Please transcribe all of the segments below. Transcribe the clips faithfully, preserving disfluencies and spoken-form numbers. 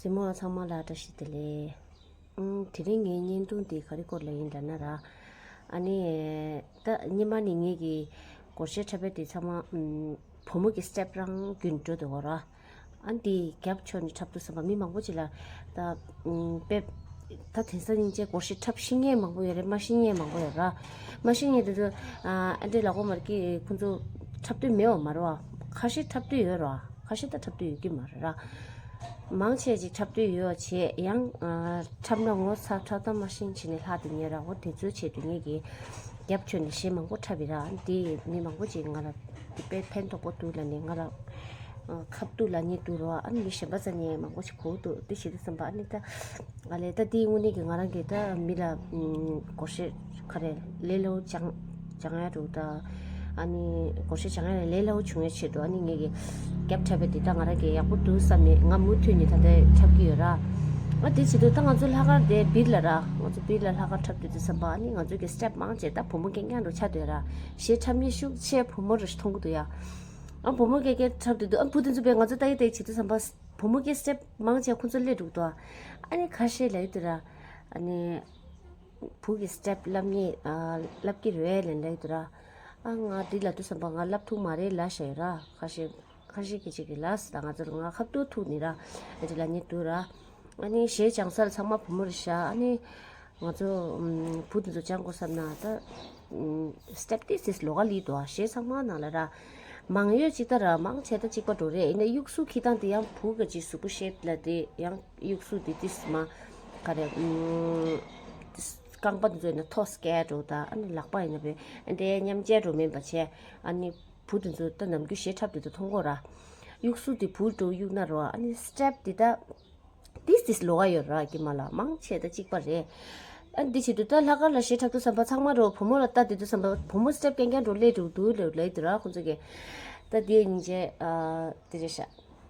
གཟིགས་མོ་ཚང་མ་ལ་བཀྲ་ཤིས་བདེ་ལེགས། ཨུམ། དེ་རིང་ངའི་བརྙན་ཐུང་འདི་ག་རེ་སྐོར་ལ་ཡིན་ལབ་ན་ར། ཨ་ནི། ད་སྔོན་མ་ནས་ངེད་ཀྱི་སྒོར་གཞས་འཁྲབ་པ་དེ་ཚང་མ་ཨུམ། བུ་མོ་གི་སི་ཊེབ་རང་རྒྱུན་འགྲོ་འདུག་གོ་ར། ཨ་འདི་རྒྱབ་ཕྱོགས་ནས་འཁྲབ་དུས་ཙམ་པ་མི་མང་པོ་ཅིག་ལ་ད་ཨུམ། དཔེ་ད་དེང་སང་སྙིང་རྗེ་སྒོར་གཞས་འཁྲབ་ཤེས་མཁན་མང་པོ་ཡོད་རེད། མ་ཤེས་མཁན་མང་པོ་ཡོད་ར། མ་ཤེས་མཁན་དེ་ཚོ་ཨ་འདྲེ་ལག་པ་མར་གི་ཁོང་ཚོ་འཁྲབ་འདོད་མེད་པ་མ་རེད་བ། ཁ་ཤས་འཁྲབ་འདོད་ཡོད་ར། ཁ་ཤས་ད་འཁྲབ་འདོད་ཡོད་ཀྱི་མ་རེད་ར། མང་ཆེ་ཅིག་འཁྲབ་འདོད་ཡོད་བྱས་ཡང་ཨ་འཁྲབ་ན་ངོ་ཚ་འཁྲབ་སྟངས་མ་ཤེས་བྱས་ནས་ལྷག་དེ་ཉེ་ར། འོ་དེ་ཚོའི་ཆེད་དུ་ངེད་ཀྱིས་རྒྱབ་ཕྱོགས་ནས་གཞས་མང་པོ་འཁྲབ་པའི་ར། འདི་མི་མང་པོ་ཅིག་ང་ལ་དཔེ་ཕན་ཐོགས་པོ་འདུག་ལབ་ནས་ང་ལ་ཨ་ཁ་ཐུག་ལབ་མཁན་འདུག་ར། ཨ་ནི་མི་གཞན་པ་ཚོ་ནས་མང་པོ་ཞིག་གོ་འདུག་དེ་བྱེད་དུས་ཙམ་པ་ཨ་ནི་ད་ཨ་ལས་ད་དེའི་དངོས་གནས་ཀྱི་ང་རང་གིས་ད་མི་ལ་ཨུམ། སྒོར་གཞས་ག་རེ་ལས་སླ་པོ་སྦྱང་སྦྱང་ཡ་འདུག་ད། ཨ་ནི་སྒོར་གཞས་སྦྱང་ཡ་ལས་སླ་པོ་བྱུང་ཡ་ཆེད་དུ་ཨ་ནི་ངེད་ཀྱིས་རྒྱབ་འཁྲབ་པ་དེ་ད་ང་རང་གིས་ཡག་པོ་འདུག་བསམ་ནས་ང་མུ་མཐུད་ནས་ད་ལྟ་འཁྲབ་ཀྱི་ཡོད་ར། ཨ་དེ་བྱེད་དུས་ད་ང་ཚོ་ལྷག་དཀར་དེ་སྦིར་ལ་ར། ང་ཚོ་སྦིར་ལ་ལྷག་དཀར་འཁྲབ་དུས་དུས་ཙམ་པ་ཨ་ནི་ང་ཚོ་གི་སི་ཊེབ་མང་ཆེ་ད་བུ་མོ་རྐྱང་རྐྱང་འདྲ་ཆགས་བསྡད་ཡོད་ར། གཞས་འཁྲབ་མཁན་ཤུགས་ཆེ་བུ་མོ་རེ་ཞིག་མཐོང་གི་འདུག་ཡ། ཨ་བུ་མོ་སྐད་སྐད་འཁྲབ་དུས་དུས་ཨ་བུ་དེ་ཚོ་པས་ང་ཚོ་ལྟ་ཡི་ལྟ་ཡི་བྱེད་དུས་ཙམ་པ་བུ་མོ་སྐད་སི་ཊེབ་མང་ཆེ་ཁོ་ཚོ་སླེབས་འདུག་ཏོ། ཨ་ནི་ཁ་ཤས་ལབ་ཡི་འདུག་ར། ཨ་ནི་བུ་གི་སི་ཊེབ་བསླབ་མཁན་ཨ་བསླབ་ཀྱི་རེད་ལབ་ལབ་ཡི་འདུག་ར། ཨ་ང་འདི་ལབ་དུས་ཙམ་པ་ང་བསླབ་ཐུབ་མ་རེད་ལབ་བཞག་ཡོད་ར། ཁ་ཤས་ཁ་ཤས་ཀྱིས་ཅིག་གིས་ལབ་སོང་ད་ང་ཚོར་ང་ཁ་ཐུག་ཐུག་ནི་ར། ཨ་འདི་ལབ་མཁན་འདུག་ར། ཨ་ནི་གཞས་སྦྱང་ས་ལ་ཚང་མ་བུ་མོ་རེད་ཤག་ཨ་ནི་ང་ཚོ་ཨུམ། བུ་དེ་ཚོ་སྦྱང་དགོས་བསམ་ན་ད་ཨུམ། སི་ཊེབ་ཏིས་ཏིས་ལོགས་ཀ་སླེབས་འདུག་ཨ། གཞས་ཚང་མ་ནང་ལ་ར། མང་ཡོད་ཅིག་ད་ར་མང་ཆེ་ད་གཅིག་པ་འགྲོ་རེད། ཡིན་ན་གཡུག་གཟུགས་འཁྱེར་སྟངས་དེ་ཡང་བུ་ག་ཅིག་གཟུགས་པོ་ཤེབ་ལ་དེ་ཡང་གཡུག་གཟུགས་དེ་ཏིས་མ་ག་རེ་ཨུམ། རྐང་པ་དེ་ཚོ་ཡིན་ན་མཐོ་སྐད་འགྲོ་ད། ཨ་ནི་ལག་པ་ཡིན་ན་བས་ཨ་འདྲའི་མཉམ་རྗེས་འགྲོ་མིན་པ་བྱས། ཨ་ནི་བུ་དེ་ཚོ་ད་ནམ་རྒྱུན་གཞས་འཁྲབ་དེ་ཚོ་མཐོང་གོ་ར། གཡུག་གཟུགས་དེ་བུ་འགྲོ་གཡུག་ན་རོ། ཨ་ནི་སི་ཊེབ་དེ་ད། ཏིས་ཏིས་ལོགས་ཀ་ཡོད་ར་ཀྱི་མ་ལ་མང་ཆེ་ད་གཅིག་པ་རེད། ཨ་འདི་བྱེད་དུས་ད་ལྷག་དཀར་ལ་གཞས་འཁྲབ་དུས་ཙམ་པ་ཚང་མ་རོ་བུ་མོ་ལ་ལྟ་དུས་དུས་ཙམ་པ་བུ་མོ་སི་ཊེབ་རྐྱང་རྐྱང་འགྲོ་སླེབས་འདུག་འདུག་ལབ་ལབ་ཡི་འདུག་ར། ཁོང་ཚོ་གིས་ད་དེ་སྙིང་རྗེ་ཨ་དེ་རེད་ཤག་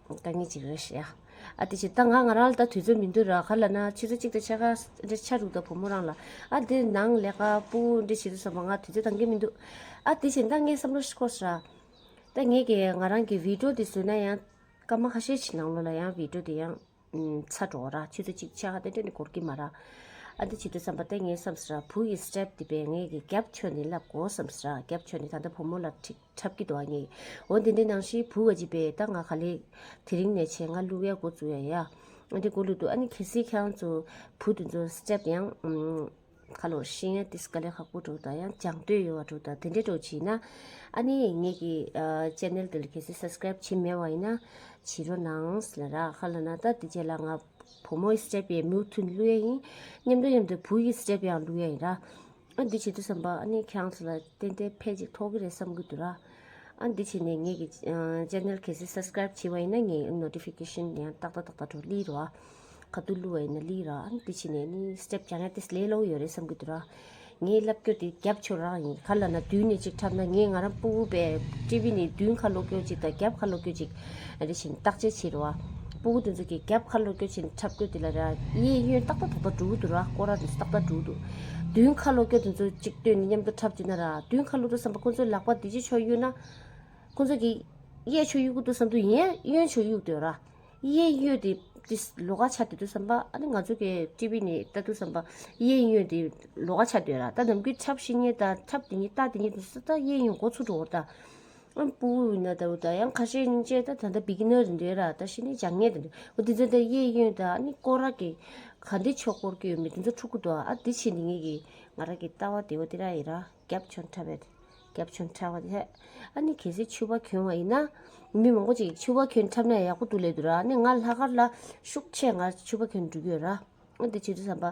དཀའ་ངལ་ཅིག་རེད་ཤག་ཨ་དེ་བྱེད་ད་ང་ང་རང་ལ་ད་དུས་ཚོད་མི་འདུག་ར། ག་ལབ་ན་ཆུ་ཚོད་གཅིག་དང་ཕྱེད་ཀ་འདྲ་ཆ་རུག་ད་བུ་མོ་རང་ལ་ཨ་དེ་ནང་ལས་ཀ་སྤུ་གུ་འདྲ་བྱེད་དུས་ཙམ་པ་ང་དུས་ཚོད་འདང་གི་མི་འདུག་ཨ་དེ་བྱེད་ད་ངས་བསམ་བློ་ཞིག་འཁོར་སོང་ར། ད་ངས་ཀྱི་ང་རང་གི་བི་ཌི་ཡོ་དེ་བཟོས་ན་ཡང་སྐར་མ་ཁ་ཤས་ཤིག་ནང་ལོགས་ལ་ཡང་བི་ཌི་ཡོ་དེ་ཡང་། ཚ་འགྲོ་ར། ཆུ་ཚོད་གཅིག་ཕྱེད་ཀ་དེ་འདྲ་ནི་འགོར་གི་མ་ར། ཨ་འདི་བྱེད་དུས་ཙམ་པ་དེ་ངས་བསམ་སོང་ར། བུ་ཡི་སི་ཊེབ་དེ་བས་ངས་ཀྱི་རྒྱབ་ཕྱོགས་ནས་བསླབ་དགོས་བསམ་སོང་ར། རྒྱབ་ཕྱོགས་ནས་ད་ལྟ་བུ་མོ་ལ་ཁྲིད་འཁྲབ་ཀྱི་འདུག་ཨ་ངས། འོ་འདི་འདྲའི་ནང་བཞིན་བུ་བ་ཅིག་པས་ད་ང་ག་ལེ་དེ་རིང་ནས་བྱས་ང་བླུག་ཡ་འགོ་བཙུགས་ཡ་ཡ། ཨ་འདི་འགོ་བླུག་འདུག་ཨ་ནི་གལ་སྲིད་ཁྱེད་རང་ཚོ་བུ་དེ་ཚོ་སི་ཊེབ་ཡང་ཨུམ། ཁ་ལོ་ཤེས་ཡ་ཏིས་དཀའ་ལས་ཁག་པོ་འགྲོ་ད་ཡང་སྦྱང་འདོད་ཡོད་བ་འགྲོ་ད་དེ་འདྲའི་འགྲོ་བྱས་ན། ཨ་ནི་ངེད་ཀྱི་ཨ་ཅེ་ནལ་དེ་ལ་གལ་སྲིད་སབ་སི་ཀ་རེབ་བྱེད་མེད་བ་ཡིན་ན་བྱེད་རོགས་གནང་ཟེར་ལ་ར། ཁ་ལ་ན་ད་དེ་རྗེས་ལ་ང་བུ་མོའི་སི་ཊེབ་ཡང་མུ་མཐུད་བླུག་ཡ་ཡིན། མཉམ་དུ་མཉམ་དུ་བུ་ཡི་སི་ཊེབ་ཡང་བླུག་ཡ་ཡིན་ར། ཨ་འདི་བྱེད་དུས་ཙམ་པ་ཨ་ནི་ཁྱེད་རང་ཚོ་ལ་ཏན་ཏན་ཕན་ཅིག་ཐོགས་ཀྱི་རེད་བསམ་གྱི་འདུག་ར། ཨ་འདི་བྱས་ནས་ངེད་ཀྱི་ཨ་ཅེ་ནལ་གལ་སྲིད་སབ་སི་ཀ་རེབ་བྱས་པ་ཡིན་ན་ངའི་ནོ་ཊི་ཕི་ཀེ་ཤན་ཡང་ཏག་ཏག་ཏག་ཏག་འགྲོ་སླེབས་རོགས་ཨ། ཁ་ཐུག་བླུགས་པ་ཡིན་ན་སླེབས་ར། ཨ་ནི་འདི་བྱས་ནས་ནི་སི་ཊེབ་སྦྱང་ཡ་ཏིས་ལས་སླ་པོ་ཡོད་རེད་བསམ་གྱི་འདུག་ར། ངའི་ལབ་སྐྱོ་དེ་རྒྱབ་ཕྱོགས་རང་ཡིན། ག་ལབ་ན་མདུན་ནས་ཅིག་འཁྲབ་ན་ངས་ང་རང་སྤུ་གུ་པའི་ཊི་ཝི་ནས་མདུན་ཁ་ལོག་སྐྱོ་ཅིག་དང་རྒྱབ་ཁ་ལོག་སྐྱོ་ཅིག་རེ་བཞིན་བརྟག་དཔྱད་བྱེད་རོགས་ཨ། སྤུ་གུ་དེ་ཚོ་གིས་རྒྱབ་ཁ་ལོག་སྐྱོ་བྱས་ནས་འཁྲབ་སྐྱོ་དེ་ལ་ར་གཡས་གཡོན་ཏག་ཏག་ཏག་ཏག་འགྲོ་གི་འདུག་ར། སྐོར་ར་དེ་ཚོ་ཏག་ཏག་འགྲོ་གི་འདུག་མདུན་ཁ་ལོག་སྐྱོ་དེ་ཚོ་ཅིག་བཏོན་ནས་མཉམ་དུ་འཁྲབ་བྱས་ན་ར་མདུན་ཁ་ལོག་དུས་ཙམ་པ་ཁོ་ཚོའི་ལག་པ་འདི་ཅིག་ཕྱོགས་གཡུག་ན་ཁོ་ཚོ་གིས་གཡས་ཕྱོགས་གཡུག་གི་འདུག་བསམ་དུས་ཡིན་གཡོན་ཕྱོགས་གཡུག་འདུག་ར། གཡས་གཡོན་དེ་དེ་ལོགས་ཀ་ཆགས་བསྡད་དུས་ཙམ་པ་ཨ་ནི་ང་ཚོ་གི་ཊི་ཝི་ནས་ལྟ་དུས་ཙམ་པ་གཡས་གཡོན་དེ་ལོགས་ཀ་ཆགས་བསྡད་ར། ད་ནམ་རྒྱུན་འཁྲབ་ཤེས་མཁན་དང་འཁྲབ་དེ་ཉིད་ལྟ་དེ་ཉིད་དུ་ས་ད་གཡས་གཡོན་འགོ་ཚུགས་འགྲོ་བ་ད། ཨ་སྤུ་གུ་ཡིན་ན་ད་འུ་ད་ཡང་ཁ་ཤས་སྙིང་རྗེ་ད་ད་ལྟ་བི་གི་ནར་རེད་འདུག་ར། ད་ཤི་ནས་སྦྱང་མཁན་དེ་འདུག་འོ་དེ་ཚོ་ད་གཡས་གཡོན་ད་ཨ་ནི་སྐོར་ར་གི་ག་འདི་ཕྱོགས་སྐོར་གི་ཡོད་མེད་དེ་ཚོ་འཁྲུག་གི་འདུག་ཨ་དེ་བྱས་ནས་ངེད་ཀྱི་ང་རང་གི་ལྟ་བ་དེ་འོ་དེ་ར་ཡིན་ར། རྒྱབ་ཕྱོགས་འཁྲབ་པ་དེ། རྒྱབ་ཕྱོགས་འཁྲབ་པ་དེ། ཨ་ནི་གལ་སྲིད་ཕྱུ་པ་གྱོན་པ་ཡིན་ན། མི་མང་པོ་ཅིག་ཕྱུ་པ་གྱོན་འཁྲབ་ན་ཡག་པོ་འདུག་ལབ་འདུག་ར། ཨ་ནི་ང་ལྷག་དཀར་ལ་ཤུགས་ཆེ་ང་ཕྱུ་པ་གྱོན་འགྲོ་གི་ཡོད་ར། ཨ་འདི་བྱེད་དུས་ཙམ་པ།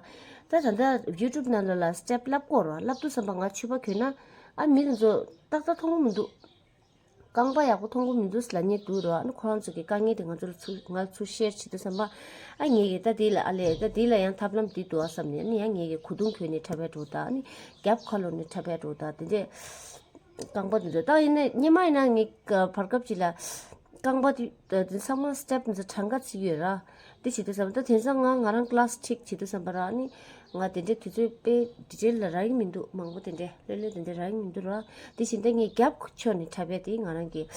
ད་ད་ལྟ་ཡུ་ཊུབ་ནང་ལ་ལ་སི་ཊེབ་བསླབ་དགོས་ར། བསླབ་དུས་ཙམ་པ་ང་ཕྱུ་པ་གྱོན་ན། ཨ་མི་དེ་ཚོ་ཏག་ཏག་མཐོང་གི་མི་འདུག་རྐང་པ་ཡག་པོ་མཐོང་གི་མི་འདུག་ལབ་མཁན་འདུག་ར། ཨ་ནི་ཁོ་རང་ཚོ་གི་དཀའ་ངལ་དེ་ང་ཚོ་ལ་ཚུར་ང་ཚོ་ཤེར་བྱེད་དུས་ཙམ་པ། ཨ་ངེད་ཀྱིས་ད་དེ་ལ་ཨ་ལས་ད་དེ་ལ་ཡང་ཐབས་ལམ་འདི་འདུག་ཨ་བསམ་ནས་ཨ་ནི་ཡང་ངེད་ཀྱིས་གོས་ཐུང་གྱོན་ནས་འཁྲབ་པའི་འགྲོ་ད། ཨ་ནི་རྒྱབ་ཁ་ལོག་ནས་འཁྲབ་པའི་འགྲོ་ད་དེ་འདྲས་རྐང་པ་འདི་ཚོ་ད་ཡིན་ན་སྔོན་མ་ཡིན་ན་ངེད་ཀ་བར་སྐབས་ཅིག་ལ་རྐང་པ་དེ་དེ་ཚང་མ་སི་ཊེབ་འདི་ཚོ་གྲངས་ཀ་བརྩི་ཡོད་ར། དེ་བྱེད་དུས་ཙམ་པ་ད་དེང་སང་ང་ང་རང་ཀི་ལ་སི་ཁྲིད་བྱེད་དུས་ཙམ་པ་ར་ཨ་ནི་ང་དེ་འདྲས་དུས་ཚོད་དཔེ་ཌི་ཊེལ་ལ་རག་གི་མི་འདུག་མང་པོ་དེ་འདྲས་ལྷོད་ལྷོད་དེ་འདྲས་རག་གི་མི་འདུག་ར། དེ་བཞིན་ད་ངས་རྒྱབ་ཕྱོགས་ནས་འཁྲབ་པའི་དེ་ང་རང་གིས་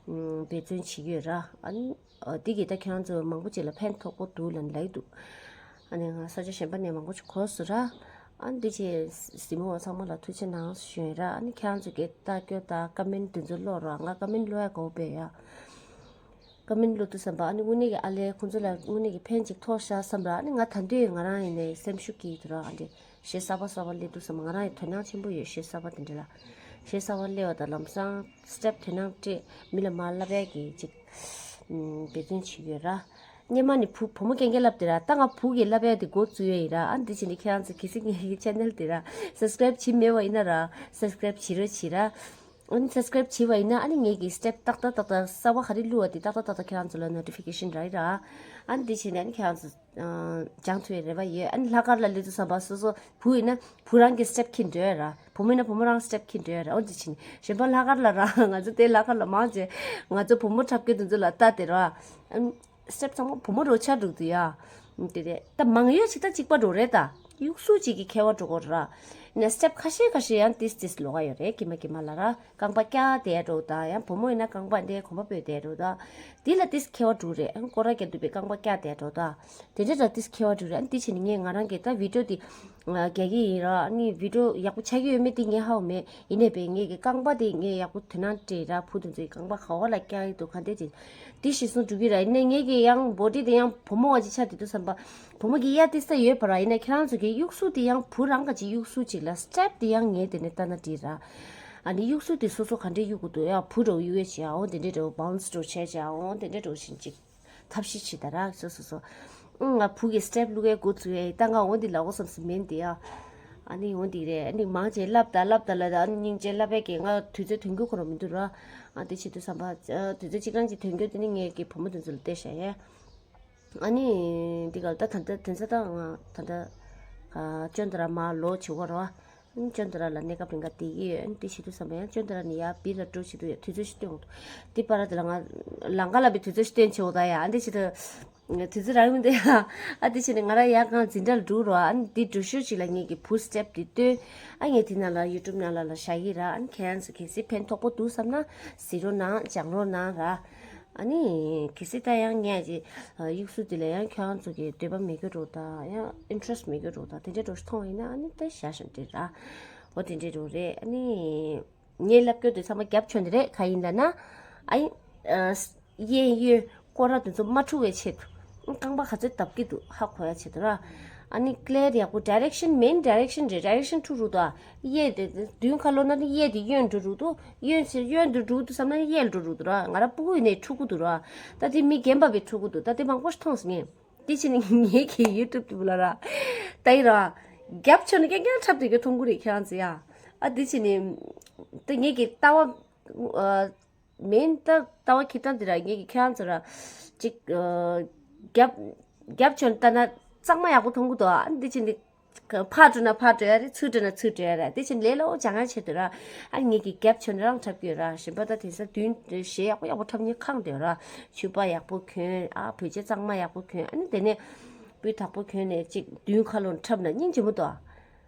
འབད་བརྩོན་བྱེད་ཀྱི་ཡོད་ར། ཨ་ནི། འདི་གིས་ད་ཁྱེད་རང་ཚོ་མང་པོ་ཅིག་ལ་ཕན་ཐོགས་པོ་འདུག་ལབ་ལབ་འདུག་ཨ་ནི་ང་ས་ཆ་གཞན་པ་ནས་མང་པོ་ཅིག་གོ་སོང་ར། ཨ་ནི་འདི་བྱས་གཟིགས་མོ་བ་ཚང་མ་ལ་ཐུགས་རྗེ་གནང་ཞུ་ཡིན་ར། ཨ་ནི་ཁྱེད་རང་ཚོ་གི་ལྟ་སྐྱོ་དང་ཀ་མེན་དེ་ཚོ་ཀློག་རོགས། ང་ཀ་མེན་ཀློག་ཡ་དགའ་པོ་ཡ། ཀ་མེན་ཀློག་དུས་ཙམ་པ་ཨ་ནི་དངོས་གནས་ཀྱི་ཨ་ལས་ཁོང་ཚོ་ལ་དངོས་གནས་ཀྱི་ཕན་ཅིག་ཐོགས་ཤག་བསམ་ར། ཨ་ནི་ང་ད་དུང་ང་རང་ཡིན་ནའི་སེམས་ཤུགས་སྐྱེ་ཡི་འདུག་ར། ཨ་འདྲེ་གཞས་གསར་པ་གསར་པ་སླེབས་དུས་ཙམ་པ་ང་རང་ཡི་དོ་སྣང་ཆེན་པོ་ཡོད། གཞས་གསར་པ་དེ་འདྲ་ལ་གཞས་གསར་པ་སླེབས་པ་དང་ལམ་སང་སི་ཊེབ་དོ་སྣང་སྤྲད། མི་ལ་མར་ལབ་ཡ་གི་ཅིག་འབད་བརྩོན་བྱེད་ཀྱི་ཡོད་ར། སྔོན་མ་ནི་བུ་བུ་མོ་རྐྱང་རྐྱང་ལབ་དེ་ར། ད་ང་བུ་གིས་ལབ་ཡ་དེ་འགོ་བཙུགས་ཡ་ཡིན་ར། ཨ་འདི་བྱས་ནས་ཁྱེད་རང་ཚོ་གལ་སྲིད་ངའི་ཅེ་ནལ་དེ་ར་སབ་སི་ཀ་རེབ་བྱེད་མེད་པ་ཡིན་ན་ར་སབ་སི་ཀ་རེབ་བྱེད་རོགས་བྱེད་ར། ཨ་ནི་སབ་སི་ཀ་རེབ་བྱེད་པ་ཡིན་ན་ཨ་ནི་ངེད་ཀྱི་སི་ཊེབ་ཏག་ཏག་ཏག་ཏག་གསར་པ་ག་རེ་བླུགས་པ་དེ་ཏག་ཏག་ཏག་ཏག་ཁྱེད་རང་ཚོ་ལ་ནོ་ཊི་ཕི་ཀེ་ཤན་རག་ཡིན་ར། ཨ་ནི་འདི་བྱས་ནས་ཨ་ནི་ཁྱེད་རང་ཚོ་སྦྱང་ཐུབ་པའི་རེ་བ་ཡོད། ཨ་ནི་ལྷག་དཀར་ལ་སླེབས་དུས་ཙམ་པ་སོ་སོ་བུ་ཡིན་ན་བུ་རང་གི་སི་ཊེབ་འཁྱེར་འགྲོ་ཡ་ར། བུ་མོ་ཡིན་ན་བུ་མོ་རང་སི་ཊེབ་འཁྱེར་འགྲོ་ཡ་ར། ཨོ་འདི་བྱས་ནས་གཞན་པ་ལྷག་དཀར་ལ་ར་ང་ཚོ་དེ་ལྷག་དཀར་ལ་མང་ཆེ་ང་ཚོ་བུ་མོ་འཁྲབ་མཁན་དེ་ཚོ་ལ་ལྟ་དེ་ར། ཨ་ནི་སི་ཊེབ་ཚང་མ་བུ་མོ་རོ་ཆ་འགྲོ་གི་འདུག་ཡ། དེ་རེད། ད་མང་ཡོད་ཅིག་ད་གཅིག་པ་འགྲོ་རེད། ད་གཡུག་གཟུགས་གཅིག་གི་ཁྱད་པར་འགྲོ་གི་རེད་ར། ཡིན་ན་སི་ཊེབ་ཁ་ཤས་ཁ་ཤས་ཡང་ཏིས་ཏིས་ལོགས་ཀ་ཡོད་རེད། ཀྱེ་མ་ཀྱེ་མ་ལ་ར་རྐང་པ་བཀྱག་བསྡད་འགྲོ་ད། ཡང་བུ་མོ་ཡིན་ན་རྐང་པ་འདི་གོམ་པ་སྤོས་བསྡད་འགྲོ་ད། དེ་ལ་ཏིས་ཁྱད་པར་འགྲོ་རེད། ཨ་ནི་སྐོར་ར་རྒྱག་དུས་པའི་རྐང་པ་བཀྱག་བསྡད་འགྲོ་ད། དེ་འདྲ་ད་ཏིས་ཁྱད་པར་འགྲོ་རེད། ཨ་ནི་དེ་བྱས་ནས་ངས་ང་རང་གི་ད་བི་ཌི་ཡོ་དེ་རྒྱག་གི་ཡིན་ར། ཨ་ནི་བི་ཌི་ཡོ་ཡག་པོ་ཆགས་ཀྱི་ཡོད་མེད་དེ་ངས་ཧ་གོ་མེད། ཡིན་ནའི་པས་ངས་ཀྱི་རྐང་པ་དེ་ངས་ཡག་པོ་དོ་སྣང་སྤྲད་ར། བུ་དེ་ཚོའི་རྐང་པ་ག་བ་ལ་བཀྱག་གི་འདུག་ག་འདྲ་ཅིག་དེ་གཞིར་བཟུང་འགྲོ་གི་ར། ཡིན་ནའི་ངས་ཀྱི་ཡང་བོ་ཌི་དེ་ཡང་བུ་མོ་བ་ཅིག་ཆགས་བསྡད་དུས་ཙམ་པ་བུ་མོ་གི་གཡའ་ཏིས་ད་ཡོད་པ་ར། ཡིན་ནའི་ཁྱེད་རང་ཚོ་གི་གཡུག་གཟུགས་དེ་ཡང་བུ་རང་ག་ཅིག་གཡུག་གཟུགས་ཅིག་ལ་སི་ཊེབ་དེ་ཡང་ངས་དེ་ནས་ལྟ་ན་འགྲིག་ར། ཨ་ནི་གཡུག་གཟུགས་དེ་སོ་སོ་ག་འདྲས་གཡུག་དགོས་འདུག་ཡ། བུ་འདྲ་བོ་གཡུག་ཡས་བྱེད་ཨ་འོང་དེ་འདྲས་འདྲ་བོ་བའུན་སི་འདྲ་བོ་བྱས་བྱེད་ཨ་འོང་དེ་འདྲས་འདྲ་བོ་བཞིན་ཅིག་ཐབས་ཤེས་བྱེད་ད་ར། སོ་སོ་སོ། ཨང་ང་བུ་གི་སི་ཊེབ་བླུག་ཡས་འགོ་བཙུགས་ཡས་ད་ང་འོང་དེ་ལ་འོ་བསམ་སེ་མིན་དེ་ཡ། ཨ་ནི་འོང་དེ་རེད། ཨ་ནི་མང་ཆེ་ལབ་ད་ལབ་ད་ལ་ད་ཨ་ནི་སྙིང་རྗེ་ལབ་ཡས་ཀྱི་ང་དུས་ཚོད་ཐོན་རྒྱུ་ཁོ་རང་མི་འདུག་ར། ཨ་དེ་བྱེད་དུས་ཙམ་པ་དུས་ཚོད་གཅིག་རང་གཅིག་ཐོན་རྒྱུ་དེ་ནི་ངས་ཀྱི་བུ་མོ་དེ་ཚོ་ལ་སྟེར་བྱས་ཡས། ཨ་ནི་འདི་ག་ལ་ད་ད་ལྟ་དེ་ཚོ་ད་ང་ད་ལྟ་ཅོན་ཏ་ར་མ་ལོ་བྱེད་དགོས་ར། ཨ་ནི་ཅོན་ཏ་ར་ལ་གནས་སྐབས་རིང་ག་བསྡད་ཀྱི་ཡོད། ཨ་ནི་དེ་བྱེད་དུས་ཙམ་པ་ཡང་ཅོན་ཏ་ར་ནས་ཡར་བི་ལ་འགྲོ་བྱེད་དུས་ཡ་དུས་ཚོད་ཞིག་སྟོན་འོང་། དེ་བར་དེ་ལ་ང་ལམ་ཁ་ལ་བི་དུས་ཚོད་ཞིག་སྟོན་བྱེད་འོང་ད་ཡ། ཨ་ནི་དེ་བྱེད་དུས་དུས་ཚོད་རག་མི་འདུག་ཡ། ཨ་དེ་བྱས་ནས་ང་རང་ཡར་གང་འཛིན་གྲྭ་ལ་འགྲོ་རོགས། ཨ་ནི་དེ་འགྲོ་ཞོར་ཅིག་ལ་ངེད་ཀྱི་བུ་སི་ཊེབ་དེ་སྟོན། ཨ་ངས་དེ་ནང་ལ་ཡུ་ཊུབ་ནང་ལ་ལ་བཞག་གི་ར། ཨ་ནི་ཁྱེད་རང་ཚོ་གལ་སྲིད་ཕན་ཐོགས་པོ་འདུག་བསམ་ན་གཟིགས་རོགས་གནང་། སྦྱང་རོགས་གནང་ར། ཨ་ནི་གལ་སྲིད་ད་ཡང་ངས་ཀྱི་གཡུག་གཟུགས་དེ་ལ་ཡང་ཁྱོད་རང་ཚོ་གི་འདོད་པ་མེད་རྒྱུ་འགྲོ་དང་ཡང་ཨིན་ཊི་རེ་སི་མེད་རྒྱུ་འགྲོ་དང་དེ་འདྲའི་འགྲོ་ཞིག་མཐོང་བ་ཡིན་ན་ཨ་ནི་ད་བཞག་བཞག་འདྲ་ར། འོ་དེ་འདྲའི་འགྲོ་རེད། ཨ་ནི་ངས་ལབ་རྒྱུ་དེ་ཚང་མ་རྒྱབ་ཆོས་འདི་རེད། ག་ཡིན་ལབ་ན་ཨ་ཡིན། གཡས་གཡོན་སྐོར་ར་དེ་ཚོ་མ་འཁྲུག་པའི་ཆེད་དུ། རྐང་པ་ག་ཚོད་བརྡབ་ཀྱི་འདུག་ཧ་གོ་ཡ་ཆེད་དུ་ར། ཨ་ནི་ཀླད་ཡག་པོ་ཌའི་རེག་ཤན་མེན་ཌའི་རེག་ཤན་རེད། ཌའི་རེག་ཤན་འཁྲུག་རུ་འདུག་ཨ། གཡས་དེ་མདུན་ཁ་ལོག་ན་ནི་གཡས་དེ་གཡོན་འགྲོ་རུ་འདུག་གཡོན་ཚེ་གཡོན་དུ་འགྲོ་འདུག་བསམ་ན་གཡས་འགྲོ་རུ་འདུག་ར། ང་ར་སྤུ་གུ་ཡིན་ནའི་འཁྲུག་གི་འདུག་ར། ད་དེ་མི་རྒན་པ་བས་འཁྲུག་གི་འདུག་ད་དེ་མང་པོ་ཞིག་མཐོང་སོང་ངས། དེ་ཕྱིན་ངེད་ཀྱི་ཡུ་ཊུབ་དེ་བུ་ལ་ར། ད་ཡིན་ར། རྒྱབ་ཆོས་ནི་རྐྱང་རྐྱང་འཁྲབ་དེ་གི་མཐོང་གི་རེད་ཁྱེད་རང་ཚོ་ཡ། ཨ་དེ་ཕྱིན་ད་ངེད་ཀྱི་ལྟ་བ། མིན་ད་ལྟ་བ་ཁྱེད་རང་འདི་ར་ངེད་ཀྱི་ཁྱེད་རང་ཚོ་ར་ཅིག་རྒྱབ་རྒྱབ་ཆོས་ལྟ་ན་གཙང་མ་ཡག་པོ་མཐོང་གི་འདུག་ཨ་འདི་ཕྱིན་འདི་ཕར་འགྲོ་ན་ཕར་འགྲོ་ཡ་རེད། ཚུར་འགྲོ་ན་ཚུར་འགྲོ་ཡ་རེད། དེ་ཕྱིན་ལས་སླ་བོ་སྦྱང་ཡ་ཆེད་དུ་ར། ཨ་ངེད་ཀྱི་རྒྱབ་ཆོས་རང་འཁྲབ་ཀྱི་ཡོད་ར། གཞན་པ་ད་དེང་སང་མདུན་གཞས་ཡག་པོ་ཡག་པོ་འཁྲབ་མཁན་ཁག་འདུག་ར། ཕྱུ་པ་ཡག་པོ་གྱོན། ཨ་བོད་ཆས་གཙང་མ་ཡག་པོ་གྱོན། ཨ་ནི་དེ་ནས་སྤུས་དག་པོ་གྱོན་ནས་ཅིག་མདུན་ཁ་ལོ་འཁྲབ་ན་སྙིང་རྗེ་མོ་འདུག་ཨ།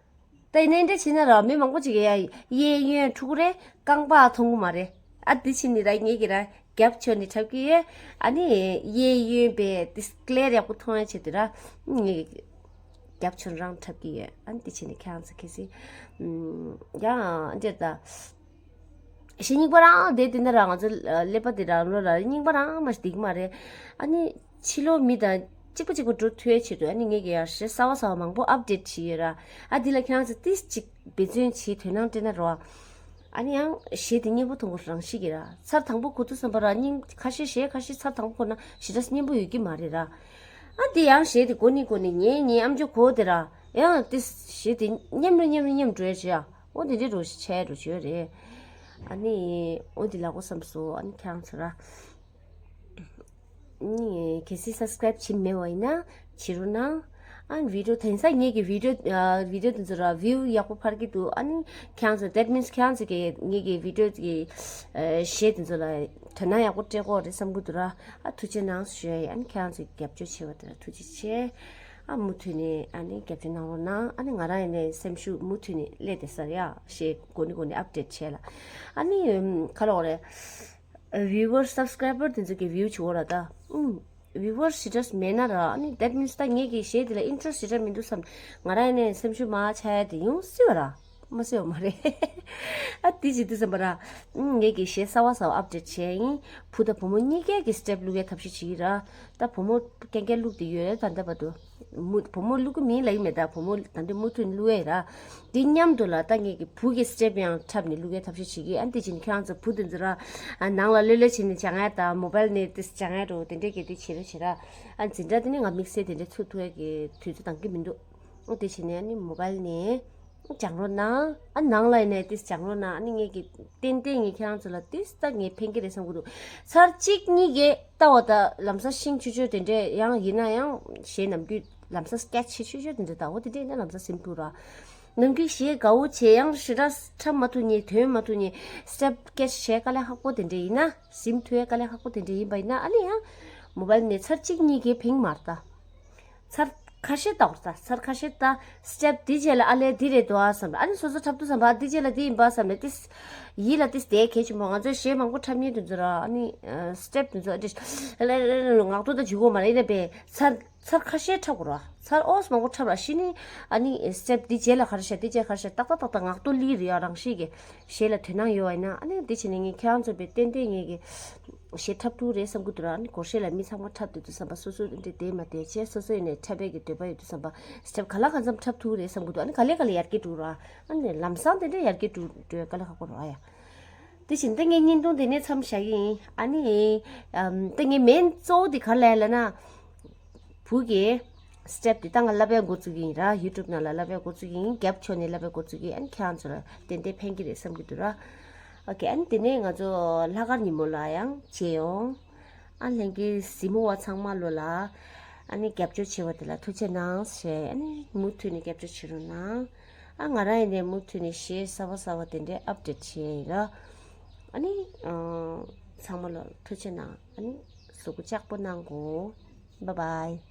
ད་ཡིན་ནའི་འདྲ་བྱས་ན་ར་མི་མང་པོ་ཅིག་གིས་ཡ་གཡས་གཡོན་འཁྲུག་གི་རེད། རྐང་པ་མཐོང་གི་མ་རེད། ཨ་འདི་ཕྱིན་ནི་ར་ངེད་ཀྱི་ར་རྒྱབ་ཆོས་ནི་འཁྲབ་ཀྱི་ཡོད། ཨ་ནི་གཡས་གཡོན་པའི་ཏིས་ཀླད་ཡག་པོ་མཐོང་ཡ་ཆེད་དུ་ར་ངེད་ཀྱི་རྒྱབ་ཆོས་རང་འཁྲབ་ཀྱི་ཡོད། ཨ་ནི་འདི་ཕྱིན་ནི་ཁྱེད་རང་ཚོ་གལ་སྲིད་ཡང་འདྲ་ད། ཞེ་རྙིང་པ་རང་དེ་དེ་ན་རང་ཚོ་ཀླད་པ་དེ་རང་ལོ་ལ་རྙིང་པ་རང་མ་ཞིག་འདུག་མ་རེད། ཨ་ནི་ཕྱི་ལོགས་མི་དང་གཅིག་པ་གཅིག་པ་འགྲོ་ཐུབ་ཡ་ཆེད་དུ་ཨ་ནི་ངེད་ཀྱི་ཡང་གཞས་གསར་བ་གསར་བ་མང་པོ་ཨབ་ཌེཊ་བྱས་ཡོད་ར། ཨ་འདི་ལ་ཁྱེད་རང་ཚོ་ཏིས་གཅིག་འབད་བརྩོན་བྱེད་དོན་དང་སྤྲད་ན་རོ། ཨ་ནི་ཡང་གཞས་དེ་སྙན་པོ་མཐོང་གི་རང་ཤི་གི་ར། ཚར་དང་པོ་གོ་དུས་ཙམ་པ་ར་རྙིང་ཁ་ཤས་གཞས་ཁ་ཤས་ཚར་དང་པོ་གོ་ན་ཞེ་དྲག་སྙན་པོ་ཡོད་ཀྱི་མ་རེད་ར། ཨ་འདི་ཡང་གཞས་དེ་གོ་ནི་གོ་ནི་ངའི་ངའི་ཨམ་ཅོག་གོ་དེ་ར་ཡང་ཏིས་གཞས་དེ་སྙན་རུ་སྙན་རུ་སྙན་འགྲོ་ཡ་བྱེད་ཡ། འོ་དེ་འདྲའི་རོ་ཞིག་ཆགས་རོ་ཞིག་ཡོད་རེད། ཨ་ནི་འོ་དེ་ལ་གོ་བསམ་སོང་། ཨ་ནི་ཁྱེད་རང་ཚོ་ར་ནི་གལ་སྲིད་སབ་སི་ཀ་རེབ་བྱེད་མེད་པ་ཡིན་ན་བྱེད་རོགས་གནང་། ཨ་ནི་བི་ཌིའོ་དེང་སང་ངེད་ཀྱི་བི་ཌིའོ་ཨ་བི་ཌིའོ་དེ་ཚོ་ར་བིའུ་ཡག་པོ་འཕར་གྱི་འདུག་ཨ་ནི་ཁྱེད་རང་ཚོ་that means ཁྱེད་རང་ཚོ་གི་ངེད་ཀྱི་བི་ཌིའོ་གི་ཨ་གཞས་དེ་ཚོ་ལ་དོ་སྣང་ཡག་པོ་སྤྲད་ཀྱི་ཡོད་རེད་བསམ་གྱི་འདུག་ར། ཨ་ཐུགས་རྗེ་གནང་ཞུ་ཡ་ཡིན། ཨ་ནི་ཁྱེད་རང་ཚོ་གི་རྒྱབ་སྐྱོར་བྱས་པ་དེ་ལ་ཐུགས་རྗེ་ཆེ། ཨ་མུ་མཐུད་ནས་ཨ་ནི་རྒྱབ་སྐྱོར་གནང་རོགས་གནང་། ཨ་ནི་ང་རང་ཡིན་ནའི་སེམས་ཤུགས་མུ་མཐུད་ནས་སླེབས་བསྡད་ས་རེད། ཨ་གཞས་གོ་ནི་གོ་ནི་ཨབ་ཌེཊ་བྱས་ལ། ཨ་ནི་ཨམ་ག་ལབ་དགོས་རེད། viewer subscriber དེ་ཚོ་གི་view བྱེད་འོ་ར་ད། ཨུམ། viewer ཞེ་དྲག་མེད་ན་ར། ཨ་ནི་that means ད་ངེད་ཀྱི་གཞས་དེ་ལ་interest ཞེ་དྲག་མི་འདུག་བསམ། ང་རང་ཡིན་ནའི་སེམས་ཤུགས་མར་ཆག་ཡ་དེ་ཡོང་སྲིད་པ་ར། མ་སྲིད་པ་མ་རེད། ཨ་དེ་ཅི་འདུག་བསམ་པ་ར། ཨུམ། ངེད་ཀྱི་གཞས་གསར་བ་གསར་བ་update བྱས་ཡིན། བུ་དང་བུ་མོ་གཉིས་ཀའི་གི་step བླུག་ཡའི་ཐབས་ཤེས་བྱེད་ཀྱི་ར། ད་བུ་མོ་རྐྱང་རྐྱང་བླུག་དེ་ཡོད་རེད་ད་ལྟ་བར་དུ། མུ་བུ་མོ་བླུག་གི་མིན་ལབ་ཀྱི་མེད། ད་བུ་མོ་ད་འདི་མུ་མཐུད་བླུག་ཡས་ར། འདི་མཉམ་དུ་ལ་ད་ངེད་ཀྱི་བུ་གི་step ཡང་འཁྲབ་ནས་བླུག་ཡས་ཐབས་ཤེས་བྱེད་ཀྱི། ཨ་འདི་བྱས་ནས་ཁྱེད་རང་ཚོ་བུ་དེ་ཚོ་ར། ཨ་ནང་ལ་ལོས་ལོས་བྱས་ནས་སྦྱང་ཡས་དང་mobile ནས་དེ་སྦྱང་ཡས་འགྲོ་དེ་འདྲས་ཀྱི་དེ་བྱེད་རོགས་བྱེད་ར། ཨ་འཛིན་གྲྭ་དེ་ནི་ང་དམིགས་བསལ་དེ་འདྲས་ཚུད་ཐུབ་ཡས་ཀྱི་དུས་ཚོད་འདང་གི་མི་འདུག་ཨ་དེ་བྱས་ནས་ཨ་ནི་mobile ནས་སྦྱང་རོགས་གནང་། ཨ་ནང་ལ་ཡིན་ནའི་ཏིས་སྦྱང་རོགས་གནང་། ཨ་ནི་ངས་ཀྱི་ཏན་ཏན་ངས་ཁྱེད་རང་ཚོ་ལ་ཏིས་ད་ངས་ཕན་གྱི་རེད་བསམ་གྱི་འདུག་ཚར་གཅིག་གཉིས་ཀས་ལྟ་བ་ད་ལམ་སང་ཤེས་ཆོག་ཆོག་དེ་འདྲས་ཡང་ཡིན་ན་ཡང་གཞས་ནམ་རྒྱུན་ལམ་སང་catch བྱེད་ཆོག་ཆོག་དེ་འདྲས་ལྟ་བ་དེ་འདྲས་ཡིན་ན་ལམ་སང་ཟིན་ཐུབ་ར། ནམ་རྒྱུན་གཞས་དགའ་བོ་བྱས་ཡང་ཞེ་དྲག་འཁྲབ་མ་ཐུབ་ནས་ཐོན་མ་ཐུབ་ནས་step catch བྱས་དཀའ་ལས་ཁག་པོ་དེ་འདྲས་ཡིན་ན། ཟིན་ཐུབ་ཡས་དཀའ་ལས་ཁག་པོ་དེ་འདྲས་ཡིན་པ་ཡིན་ན་ཨ་ནི་ཡང་mobile ནས་ཚར་གཅིག་གཉིས་ཀས་ཕན་མ་རེད་ད། ཚར་ཁ་ཤས་ལྟ་བར་ལྟ། ཚར་ཁ་ཤས་ལྟ། step འདི་བྱས་ལ་ཨ་ལས་འདི་རེད་འདུག་ཨ་བསམ་ལ། ཨ་ནི་སོ་སོ་འཁྲབ་དུས་བསམ་པ་འདི་བྱས་ལ་འདི་ཡིན་པ་བསམ་ལ། ཏིས་ཡིད་ལ་ཏིས་དེ་གལ་ཆེན་པོ། ང་ཚོས་གཞས་མང་པོ་འཁྲབ་མཁན་དེ་ཚོ་ར་ཨ་ནི་step དེ་ཚོ་ཨ་ཏིས་ལ་ལ་ལ་ལ་ངག་ཐོག་ཏུ་འཇུག་གོ་མ་རེད། ཡིན་ན་པས་ཚར་ཚར་ཁ་ཤས་འཁྲབ་དགོས་ར། ཚར་ཨོས་མང་པོ་འཁྲབ་ར་ཤི་ནི་ཨ་ནི་step འདི་བྱས་ལ་ག་རེ་བྱ་འདི་བྱས་ག་རེ་བྱ་ཏག་ཏག་ཏག་ཏག་ངག་ཐོག་ལི་རེད་ཡ། རང་ཤི་གི་གཞས་ལ་དོན་སྣང་ཡོད་བ་ཡིན་ན་ཨ་ནི་འདི་བྱས་ནས་ངས་ཁྱེད་རང་ཚོ་པས་ཏན་ཏན་ངས་གི་གཞས་འཁྲབ་ཐུབ་རེད་བསམ་གི་འདུག་ར། ཨ་ནི་སྒོར་གཞས་ལ་མི་ཚང་མ་འཁྲབ་འདོད་འདུག་བསམ་པ། སོ་སོ་འདྲ་བསྡད་མ་བསྡད་བྱས་སོ་སོ་ཡིན་ནའི་འཁྲབ་པའི་གི་འདོད་པ་ཡོད་འདུག་བསམ་པ། step ག་ལ་གང་འཚམ་འཁྲབ་ཐུབ་རེད་བསམ་གི་འདུག་ཨ་ནི་ག་ལེ་ག་ལེ་ཡར་རྒྱས་འགྲོ་ར། ཨ་ནི་ལམ་སང་དེ་འདྲ་ཡར་རྒྱས་འགྲོ་འགྲོ་ག་ལེ་ཁག་པོ་ར་ཡ། དེ་བཞིན་ད་ངས་བརྙན་ཐུང་དེ་ནས་མཚམས་བཞག་གི་ཡིན། ཨ་ནི་ད་ངས་མེན་གཙོ་བོ་དེ་ག་ལ་ལ་ན། བུ་གི་step དེ་ད་ང་བསླབ་པའི་འགོ་བཙུགས་ཀྱི་ཡིན་ར། YouTube ནང་ལ་བསླབ་པའི་འགོ་བཙུགས་ཀྱི་ཡིན། རྒྱབ་ཕྱོགས་ནས་བསླབ་པའི་འགོ་བཙུགས་ཀྱི་ཡིན། ཨ་ནི་ཁྱེད་རང་ཚོ་ལ་ཏན་ཏན་ཕན་གྱི་རེད་བསམ་གྱི་འདུག་ར། ཨོ་ཁེ། ཨ་ནི་དེ་ནས་ང་ཚོ་ལྷག་དཀར་ཉིན་མོ་ལ་ཡང་མཇལ་ཡོང་། ཨ་ལྷན་རྒྱས་གཟིགས་མོ་བ་ཚང་མ་ལོ་ལ་ཨ་ནི་རྒྱབ་སྐྱོར་བྱས་པ་དེ་ལ་ཐུགས་རྗེ་གནང་ཞེས། ཨ་ནི་མུ་མཐུད་ནས་རྒྱབ་སྐྱོར་བྱེད་རོགས་གནང་། ཨ་ང་རང་ཡིན་ནའི་མུ་མཐུད་ནས་གཞས་གསར་པ་གསར་པ་དེ་འདྲའི་update བྱས་ཡིན་ར། ཨ་ནི་ཨ་ཚང་མ་ལོ་ཐུགས་རྗེ་གནང་། ཨ་ནི་གཟུགས་པོ་ལྕགས་པོ་གནང་གོ། Bye bye.